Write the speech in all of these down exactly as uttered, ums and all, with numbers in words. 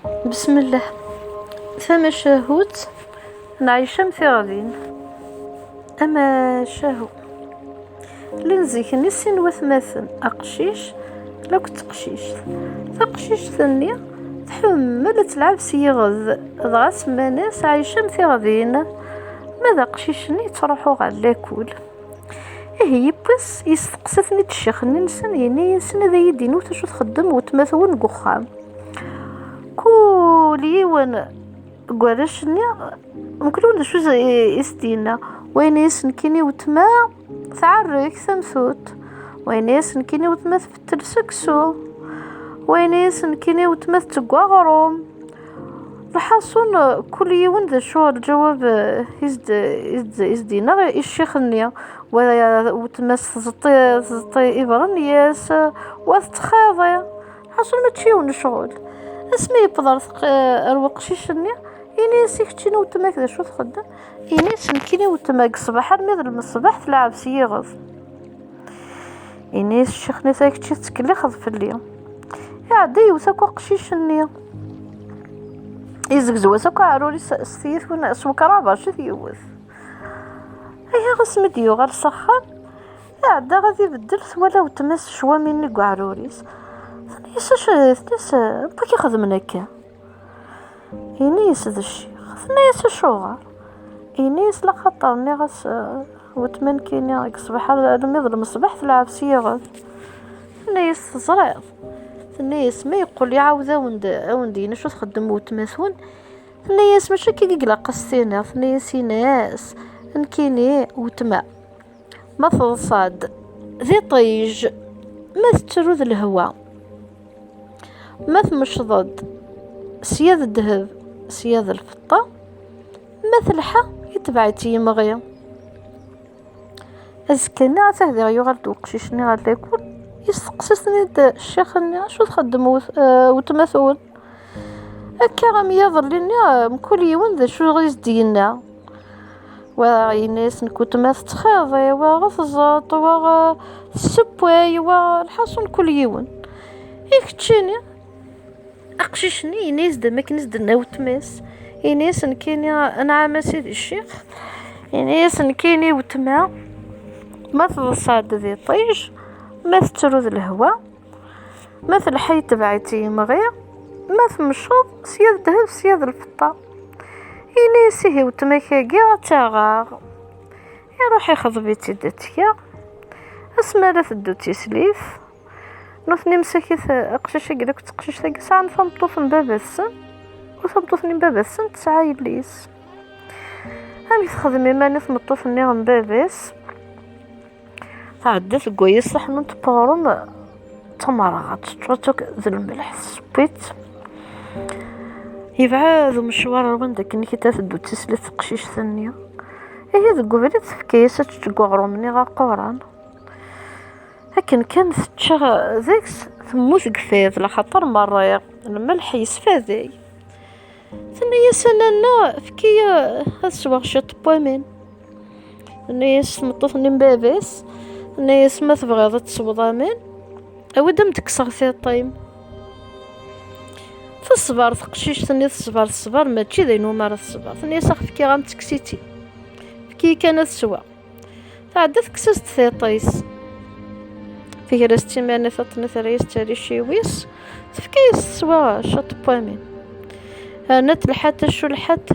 Bismillah. Tamacahut n Ɛica m tiɣdin. Amacahu. Llan zik-nni sin watmaten, aqcic akked teqcict. Taqcict-nni tḥemmel ad telɛeb s yiɣed, dɣa semman-as Ɛica m tiɣdin, ma d aqcic-nni yettruḥu ɣer lakul. Ihi yiwwas yesteqsa-ten-id ccix-nni-nsen, yenna-yasen: "Ad iyi-d-inut acu txeddem weltma-twen deg uxxam." Kul yiwen deg warrac-nni, mkul yiwen d acu i s-d-yenna. Wa yenna-yas: "Nekkini weltma tɛerrek tamtunt." Wa yenna-yas: "Nekkini weltma tbettel seksu." Wa yenna-yas: "Nekkini weltma tetteg aɣrum." Lḥaṣun, kul yiwen d acu lǧawab, eh, i s-d, i s-d, i s-d-yenna i ccix-nni. Wa weltma-s tẓeṭṭ, tẓeṭṭ ibren-is, wa tettxiḍi. Lḥaṣun mačči yiwen ccɣel. Asmi yewweḍ ɣer teq-, ar weqcic-nni, ini-as: "I keččini weltma-k d acu txeddem?" Ini-as: "Nekkini weltma deg ṣṣbeḥ armi d lmeṣbeḥ telɛeb s yiɣed." Ini-as ccix-nni: "Ta kečči tettkellixeḍ fell-i." Iɛedda yewwet akk aqcic-nni. Izegzew-as akk aɛrur-is s tyitwin, s wekrabac i t-yewwet. Aya asmi d-yuɣal s axxam, iɛedda ad ibeddel, twala weltma-s ccwami-nni deg uɛrur-is. Tenna-yas: "Acu?" Tenna-yas: "Anwa i k-ixedmen akka?" Ini-as: "D ccix." Tenna-yas: "Acuɣer?" Ini-as: "Laxaṭer nniɣ-as, eh, weltma nekkini deg ṣṣbeḥ armi d lmeṣbeḥ telɛeb s yiɣed." Tenna-yas: "Teẓriḍ?" Tenna-yas: "Ma yeqqel iɛawed awen-d, awen-d-yini acu txeddem weltma-twen." Tenna-yas: "Mačči akka i ilaq ad s-tiniḍ." Tenna-yas: "Ini-as nekkini weltma ma teḍsa-d d iṭij, ma tettru d lehwa, ma tmecḍed sya d ddheb, sya d lfeṭṭa, ma telḥa, itbeɛ-itt yimɣi." Azekka-nni, ata diɣ yuɣal-d weqcic-nni ɣer lakul, yesteqsa-ten-id ccix-nni: "Acu txeddem wet-, eh, weltma-twen?" Akka am yiḍelli-nni, mkul yiwen d acu i s-d-yenna. Wa yenna-yas: "Nekk weltma tettxiḍi", wa tẓeṭ, wa tessewway, wa lḥaṣun mkul yiwen. I keččini? Aqcic-nni yenna-yas-d am akken i s-d-tenna weltma-s. Yenna-yas: "Nekkini, anɛam a sidi ccix." Yenna-yas: "Nekkini weltma ma teḍsa-d d iṭij, ma tettru d lehwa, ma telḥa yetbeɛ-itt yimɣi, ma temceḍ sya d ddheb sya d lfeṭṭa." Ini-as: "Ihi weltma-k-agi ad tt-aɣeɣ." Iruḥ ixḍeb-itt-id ad tt-yaɣ. Asmi ara teddu d tislit, nutni msakit, aqcic-agi akked teqcict-agi sɛan tameṭṭut n baba-tsen, u tameṭṭut-nni n baba-tsen tesɛa yelli-s. Amek texdem iman i tmeṭṭut-nni n baba-s? Tɛedda tewwi-yas taḥnunt n weɣrum d tamerɣa, teččur-tt akk d lmelḥ, tessewwi-tt. Yebɛed umecwar ar wanda akken i k-id teddu d tislit teqcict-nni. Ihi deg ubrid tefka-yas ad tečč deg uɣrum-nni aquran. Akken kan tečča deg-s, temmut deg fad, laxaṭer merriɣ, lmelḥ yesfaday. Tenna-yas: "A nanna, efk-iyi ad sweɣ ciṭ n waman." Tenna-yas tmeṭṭut-nni n baba-s, tenna-yas: "Ma tebɣiḍ ad tesweḍ aman, awi-d ad m-d-kkseɣ tiṭ-im." Teṣber teqcict-nni, teṣber, teṣber, mačči d ayen umi ara teṣber. Tenna-yas: "Ax, fkiɣ-am-tt, kkes-itt-id. Efk-iyi kan ad sweɣ." Tɛedda tekkes-as-d tiṭ-is. Tger-as-tt iman-is, aṭṭen-it, terra-yas-tt ar iciwi-s, tefka-yas teswa ciṭ n waman. Rnat lḥat acu lḥat,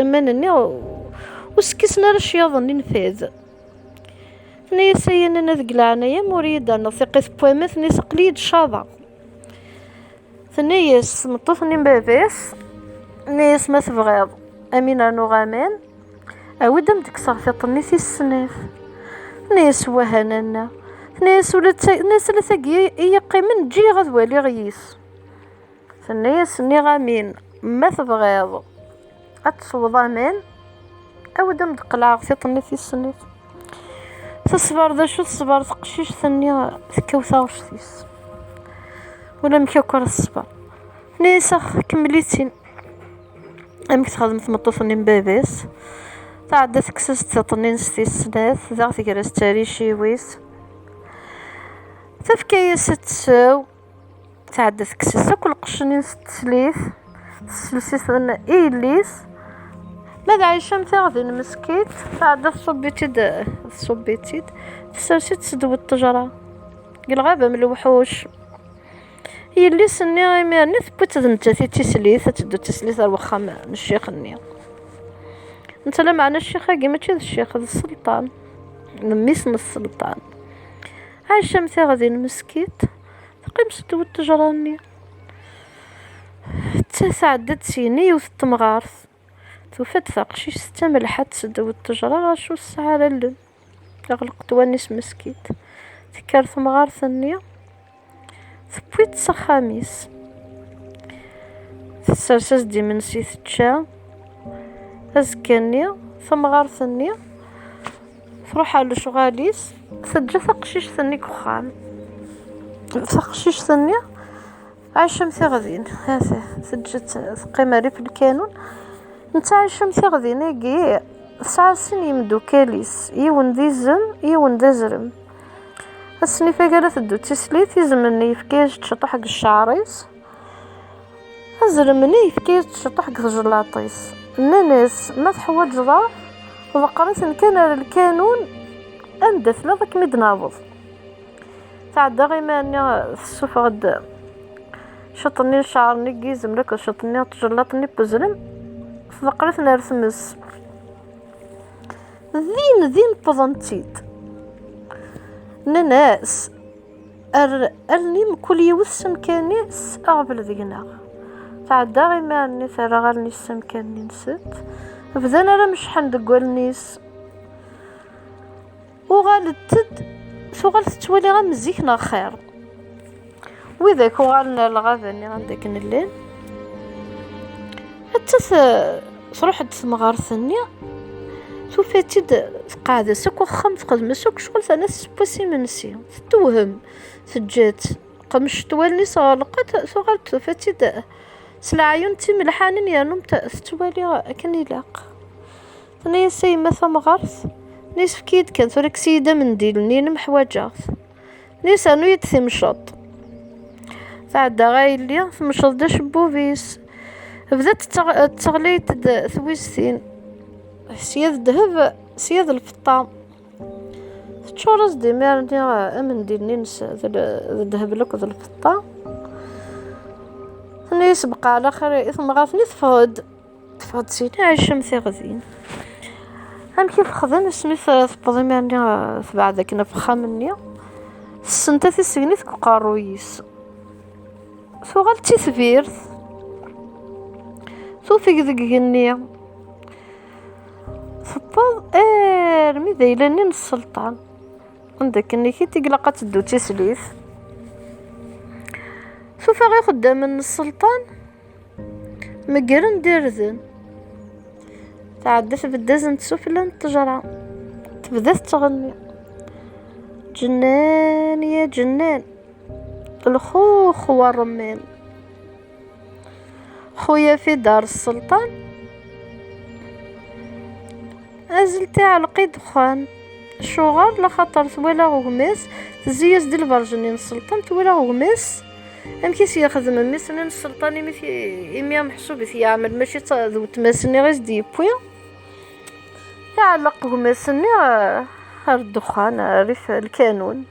aman-nni ur skissen ara ccyaḍ-nni n fad. Tenna-yas: "Ay a nanna, deg leɛnaya-m ur iyi-d-rniḍ tiqit n waman." Tenna-yas: "Aql-iyi-d caḍeɣ." Tenna-yas tmeṭṭut-nni n baba-s, tenna-yas: "Ma tebɣiḍ a m-in-rnuɣ aman, awi-d ad m-d-kkseɣ tiṭ-nni tis snat." Tenna-yas: "Wah a nanna." Tenna-yas: "Ula d ta-, tenna-yas, ala tagi i yi-qqimen, ǧǧiɣ ad waliɣ yis." Tenna-yas: "Nniɣ-am-in, ma tebɣiḍ ad tesweḍ aman, awi-d ad m-d-qelɛeɣ tiṭ-nni tis snat." Teṣber d acu teṣber teqcict-nni, tekkaw taɣect-is. Ulamek akk ara teṣber. Tenna-yas: "Ax, kemmel-itt-in." Amek texdem tmeṭṭut-nni n baba-s? Tɛedda tekkes-as-d tiṭ-nni-ines tis snat, daɣ tger-as-tt ar iciwi-s. Tefka-yas ad tsew. Tɛedda tekkes-as akk lqecc-nni-ines n teslit. Tessels-iten i yelli-s. Ma d Ɛica m tiɣdin meskint, tɛedda tṣubb-itt-id, tṣubb-itt-id, tessers-itt seddaw ttejra. Deg lɣaba m lewḥuc. Yelli-s-nni imir-nni tewwi-tt d nettat i d tislit, ad teddu d tislit ar wexxam n ccix-nni. Netta lameɛna ccix-agi mačči d ccix, d sselṭan, d mmi-s n sselṭan. Ɛica m tiɣdin meskint, teqqim seddaw ttejra-nni. Tɛedda-d syin i yiwet n temɣart. Tufa-d taqcict d tamelḥant seddaw ttejra, acu ur tesɛi ara allen. Teɣleq-d wallen-is meskint. Tekker temɣart-nni, tewwi-tt s axxam-is. Tessers-as-d imensi tečča. Azekka-nni, temɣart-nni tṛuḥ ar lecɣal-is, teǧǧa taqcict-nni deg uxxam. Taqcict-nni Ɛica m tiɣdin, ha-t-a, teǧǧa-tt teqqim rrif lkanun. Netta Ɛica m tiɣdin-agi tesɛa sin yimdukal-is, yiwen d izem, yiwen d azrem. Ass-nni ara teddu d tislit, izem-nni yefka-yas-d ciṭuḥ deg cceɛr-is, azrem-nni yefka-yas-d ciṭuḥ deg tjellaṭ-is. Nnan-as, ma teḥwaǧeḍ-aɣ, ḍeqqer-iten kan ar lkanun, anda telliḍ ad kem-id-naweḍ. Tɛedda imir-nni, tessufeɣ-d ciṭ-nni n ccɛer-nni n yizem akked ciṭ-nni n tjellaṭ-nni n uzrem, tḍeqqer-iten ar tmes. Din din wwḍent-id. Nnan-as, err allen-im kul yiwet s amkan-is, aɣbel deg-neɣ. Tɛedda imir-nni terra allen-is s amkan-nni-nsent. Bdan ara mecḥen deg wallen-is. Uɣalent-d, tuɣal tettwali am zik neɣ xir. Widak uɣalen ar lɣaba-nni anda akken llan. Atta t-, truḥ-d temɣart-nni, tufa-tt-id tqeɛɛed-as akk axxam, texdem-as akk ccɣel, terna tesseww-as imensi. Tettewhem, teǧǧa-tt, qemcent wallen-is ɣelqent, tuɣal tufa-tt-id s leɛyun d timelḥanin yernu tettwali akken ilaq. Tenna-yas a yemma tamɣart, tenna-yas efk-iyi-d kan tura, kkes-iyi-d amendil-nni-inem, ḥwaǧeɣ-t. Tenna-yas rnu-yi-d timceḍt. Tɛedda ɣer yelli, temceḍ-d acebbub-is. Bdat tetteɣ-, tetteɣlay-d twiztin. Sya d ddheb, sya d lfeṭṭa. Teččur-as-d imir-nni amendil-nni-ines d l-, d ddheb akked lfeṭṭa. Tenna-yas bqa ɛla xir i temɣart-nni, teffeɣ-d. Teffeɣ-d syin Ɛica m tiɣdin. Amek i texdem asmi t-, tewweḍ imir-nni, eh, tebɛed akken ɣef uxxam-nni, tessenta tisegnit deg uqerruy-is. Tuɣal d titbirt, tufeg deg igenni. Tewweḍ armi d ayla-nni n sselṭan. Anda akken i ilaq ad teddu d tislit. Tufa ixeddamen n sselṭan meggren-d irden. Tɛedda tbedd-asen-d sufella n ttejra. Tebda tettɣenni. Ǧennan ya ǧennan. Lxux war remman. Xuya fi dar sselṭan. Azelt iɛelleq i ddexxan. Acuɣer? Laxaṭer twala gma-s, tezzi-yas-d i lberǧ-nni n sselṭan, twala gma-s amek i s-yexdem mmi-s-nni n sselṭan imi t-, imi ameḥsub i t-yeɛmel, mačči d ta-, d weltma-s-nni i s-d-yewwi. Iɛelleq gma-s-nni, eh, ar ddexxan, ar rrif lkanun.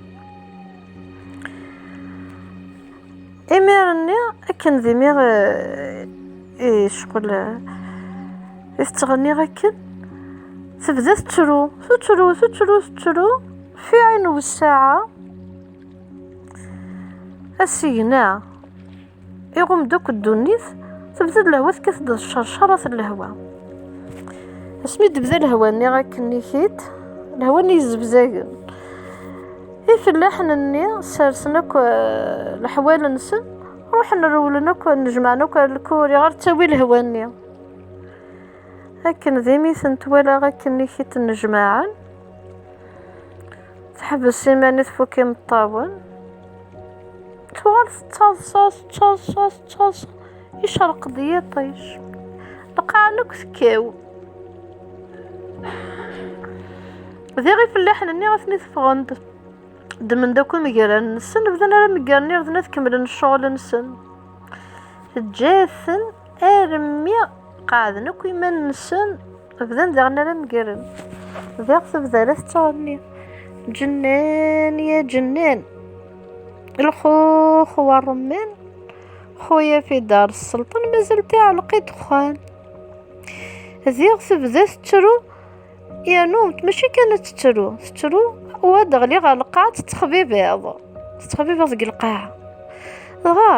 Imir-nni, akken d imi, eh, i ccɣel, eh, i tettɣenni akken, tebda tettru, tettru, tettru, tettru, fi ɛin wessaɛa, asigna iɣum-d akk ddunit, tebda-d lehwa tekkat-d d ccercarat n lehwa. Asmi d-tebda lehwa-nni akken ikit, lehwa-nni yezebzagen, ifellaḥen-nni sersen akk, eh, leḥwal-nsen, ruḥen rewlen akk, nnejmaɛen akk ar lkuri, ɣer ttawi lehwa-nni. Akken d imi ten-twala akken ikit nnejmaɛen, teḥbes iman-is tfuk imeṭṭawen, tuɣal tettaḍsa, tettaḍsa, tettaḍsa, icerq-d yiṭij, lqaɛa akk tekkaw. Diɣ ifellaḥen-nni atni teffɣen-d, ddmen-d akk imegran-nsen, bdan ara meggren irden ad kemmlen ccɣel-nsen. Teǧǧa-ten armi qeɛden akk iman-nsen, bdan daɣen ara megren. Diɣ tebda la tettɣenni: "Ǧennan ya ǧennan, lxux wa ṛṛemman, xuya fi dar sselṭan mazal tiɛleq i ddexxan." Diɣ tebda tettru, yernu mačči kan ad tettru, tettru, wa d-ɣli ɣer lqaɛa tettexbibiḍ, tettexbibiḍ deg lqaɛa. Dɣa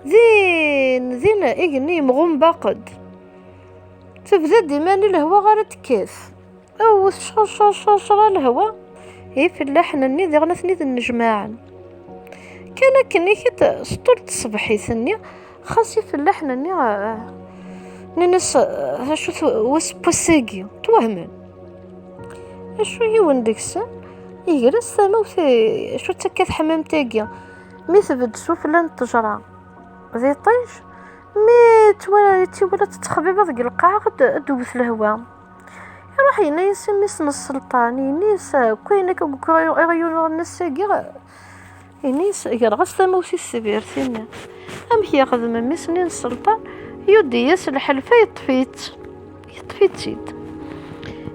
din, din igenni yemɣumbaq-d. Tebda-d iman i lehwa ara tekkat. Awet, cṛ, cṛ, cṛ, cṛ, a lehwa. Ifellaḥen-nni diɣen ad ten-id-nnejmaɛen. Kan akken i k-id-sṭul tṣebḥit-nni, xas ifellaḥen-nni, ah, nnan-as, ah, acu-t wass n wass-agi? Twehmen. Acu, yiwen deg-sen iger-as tamawt i, acu, d takka teḥmamt-agi, mi tbedd sufella n ttejra d iṭij, mi twa-, tiwala tettexbibiḍ deg lqaɛa, ad d-, ad d-tewwet lehwa. Iruḥ yenna-yas i mmi-s n sselṭan, yenna-yas, "Akk ayen akka i ɣ-yuɣen ass-agi." Yenna-yas, "Greɣ-as tamawt i tbirt-nni." Amek yexdem mmi-s-nni n sselṭan? Yuddi-yas lḥelfa, yeṭṭef-itt, yeṭṭef-itt-id.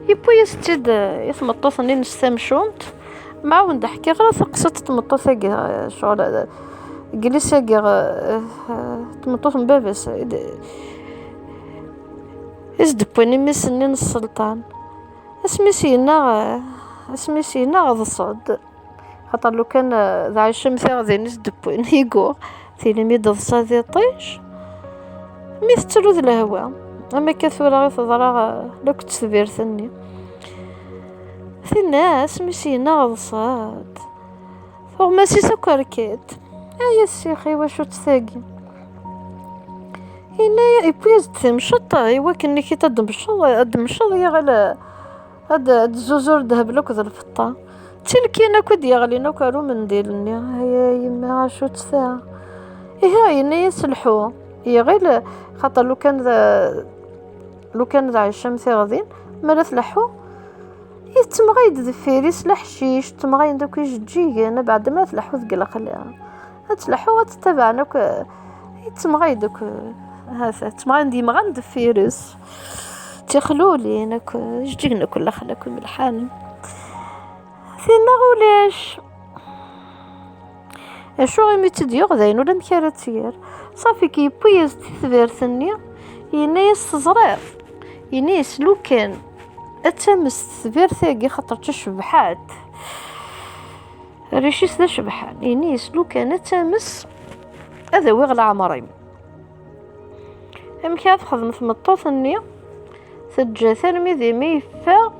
Yewwi-yas-tt-id i tmeṭṭut-nni-ines tamcumt. Mɛawen d-ḥkiɣ ara taqsiṭ n tmeṭṭut-agi, eh, ccɣel, eh, glis-agi, eh, eh, tmeṭṭut n baba-s, eh, d-, i s-d-wwin i mmi-s-nni n sselṭan. Asmi s-yenna, eh, asmi s-yenna ḍṣed. Xaṭer lukan, eh, d Ɛica m tiɣdin i s-d-wwin i yuɣ, tili mi d-teḍsa d iṭij, mi tettru d lehwa, am akka tura i teḍra, eh, lakk d tbirt-nni. Tinna asmi s-yenna ḍsat, tuɣmas-is akk rkant. Ay a ssix, i wacu-tt tagi? Yenna, yewwi-as-d timceṭ i wakken i k-id ad d-mceḍ, ad d-mceḍ, yaɣ ad, ad d-zuzur ddheb lakk d lfeṭṭa. D tilkin akk i d-yeɣlin akk ar umendil-nni. Ay a yemma, acu-tt ta? Ihi, yenna-yas lḥu. Yeɣil, xaṭer lukan d, lukan d Ɛica m tiɣdin, mi ara tleḥḥu, yettemɣay-d deffir-is leḥcic, ttemɣayen-d akk ijeǧǧigen, abeɛda mi ara tleḥḥu deg lexla. Ad tleḥḥu, ad ttabaɛen akk, yettemɣay-d akk, ha-t-, ttemɣayen-d yemɣan deffir-s. Ttixlulin akk, ijeǧǧigen akk lexla akk imelḥanen. Tinna ulac. Acu imi tt-id-yuɣ d ayen ulamek ara tt-yerr. Ṣafi ki yewwi-yas-d titbirt-nni, yenna-yas, teẓriḍ, yenna-yas, lukan ad tames tbirt-agi xaṭer d tacebḥant. Rric-is d acebḥan, yenna-yas, lukan ad tames ad awiɣ leɛmer-im. Amek ara texdem tmeṭṭut-nni? Teǧǧa-t armi d imi yeffeɣ,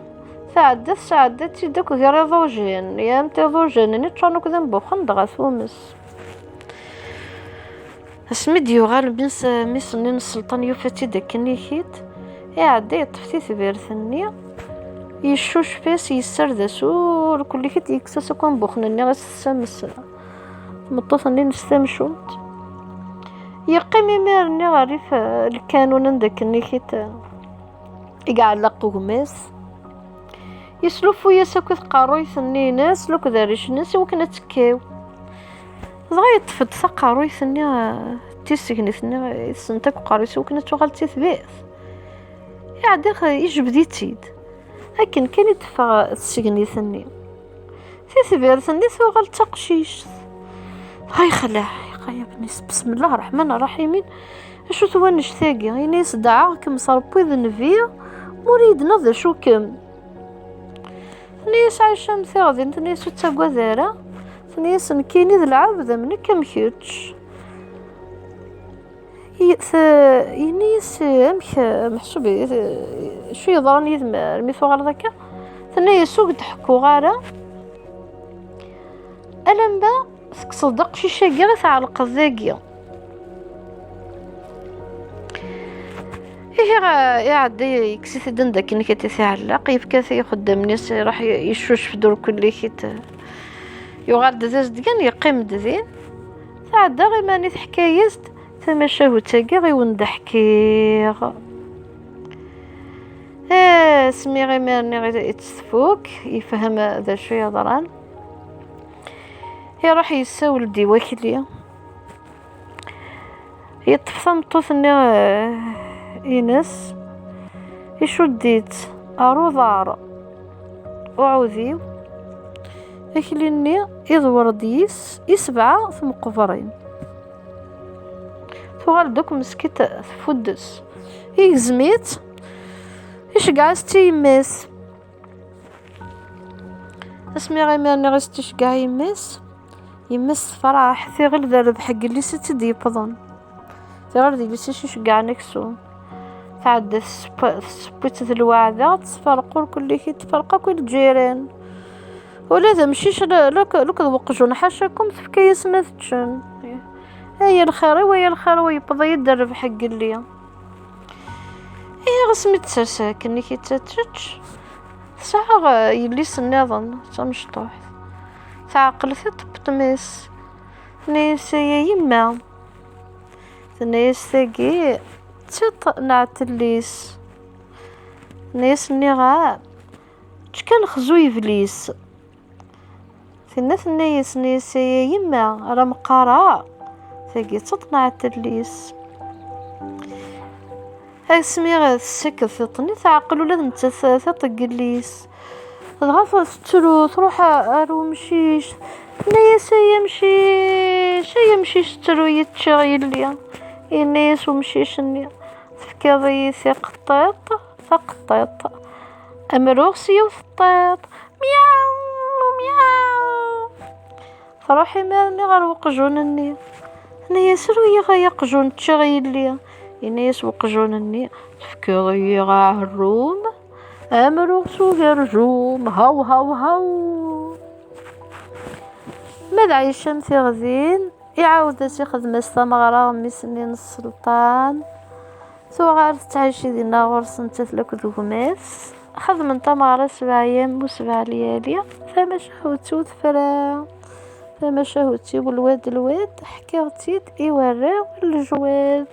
tɛedda tesɛedda-tt-id akk gar iḍujan, yam tiḍujan-nni ččuren akk d ambuxen dɣa tumes. Asmi d-yuɣal mmi-s, mmi-s-nni n sselṭan yufa-tt-id akken ikit, iɛedda yeṭṭef titbirt-nni, yeccucef-as, yessared-as ur kulli-kit, yekkes-as akk ambuxen-nni i s-tessames tmeṭṭut-nni-ines tamcumt. Yeqqim imir-nni ɣer rrif, eh, lkanun anda akken i k-, i iɛelleq ugmas. Yeslufuy-as akk i tqerruyt-nni-ines, akked rric-nnes, i wakken ad tekkaw. Dɣa yeṭṭef-d taqerruyt-nni, eh, d tisegnit-nni, eh, i tessent akk uqerruy-is, i wakken ad tuɣal d titbirt. Iɛedda, ijbed-itt-id. Akken kan i d-teffeɣ tsegnit-nni, titbirt-nni tuɣal d taqcict. Ay xleɛ, ay xeyyab-nni, s-, besmelleh ṛṛeḥman ṛṛaḥimin, acu-t wannect-agi? Ini-as, dɛaɣ-kem s Ṛebbi d nnbi, ma ur iyi-d-tenniḍ d acu-kem. Tenna-yas Ɛica m tiɣdin, tenna-yas, ur ttagad ara, tenna-yas, nekkini d lɛebd am nekk am kečč. I-, t-, yenna-yas, "Amek, eh, meḥsub, eh, acu yeḍran yid-m armi tuɣaleḍ akka?" Tenna-yas, "Ur k-d-ḥekkuɣ ara, alamma tekkseḍ-d aqcic-agi i tɛelqeḍ dagi." Ihi, ɣa-, iɛedda yekkes-it-id anda akken i t-iɛelleq, yefka-t i ixeddamen-is, iruḥ yeccucef-d ur kulli-kit. Yuɣal-d d azedgan, yeqqim-d din. Tɛedda iman-i teḥka-yas-d tamacahut-agi i wen-d-ḥkiɣ. Asmi imir-nni i tt-tfuk, yefhem d acu yeḍran. Iruḥ yessawel-d i wakli. Yeṭṭef tameṭṭut-nni, eh, ines, icudd-itt ɣer uḍar uɛudiw. Akli-nni iḍwer-d yis i sebɛa tmeqbrin. Tuɣal-d akk meskint tfuddes. Igzem-itt, iceggeɛ-as-tt i yemma-s. Asmi imir-nni i s-tt-iceggeɛ yemma-s, yemma-s tefreḥ, tiɣil d rrbeḥ n yelli-s i tt-id-yewwḍen. Tiɣil d yelli-s i s-iceggɛen aksum. Tɛedda tesseww-, tesseww-itt d lweɛda, ad tefreq ur kulli ki tefreq akk i lǧiran. Ula d amcic, la-, lak-, lak d weqjun, ḥacakum, tefka-yasen ad ččen. Ay a lxir-iw, ay a lxir-iw, yewweḍ-iyi-d rrbeḥ n yelli. Ihi asmi d-ters akken i k-id-tečč, tesɛa, eh, yelli-s nniḍen d tamecṭuḥt. Teɛqel tiṭ n tmes. Tenna-yas: "Ay a yemma." Tenna-yas: "Tagi d tiṭ n ɛtellis." Tenna-yas: "Nniɣ-am, ečč kan xzu yeblis." Tinna tenna-yas, tenna-yas: "Ay a yemma, ara m-qqareɣ, tagi d tiṭ n ɛtellis." Asmi tessaked tiṭ-nni, teɛqel ula d nettat tiṭ n yelli-s. Dɣa tettru, truḥ ar umcic. Tenna-yas: "Ay amcic, ay amcic, ttru-yi, ččiɣ yelli." Yenna-yas umcic-nni: "Tefkiḍ-iyi tiqeṭṭiṭ, taqeṭṭiṭ. Amruɣ s yiwet ṭṭiṭ. Myaw, myaw." Truḥ imir-nni ɣer weqjun-nni. Tenna-yas: "Aru-yi ay aqjun, ččiɣ yelli." Yenna-yas weqjun-nni: "Tefkiḍ-iyi aɛerrum, amruɣ s ugerjum, haw, haw, haw." Ma d Ɛica am tiɣdin, iɛawed-as ixdem-as tameɣra i mmi-s-nni n sselṭan. Tuɣal tettɛici dinna ɣur-s nettat akked gma-s. Xedmen tameɣra sebɛa yyam u sebɛa lyali. Tamacahut-iw tefra. Tamacahut-iw lwad lwad, ḥkiɣ-tt-id i warraw n lejwad.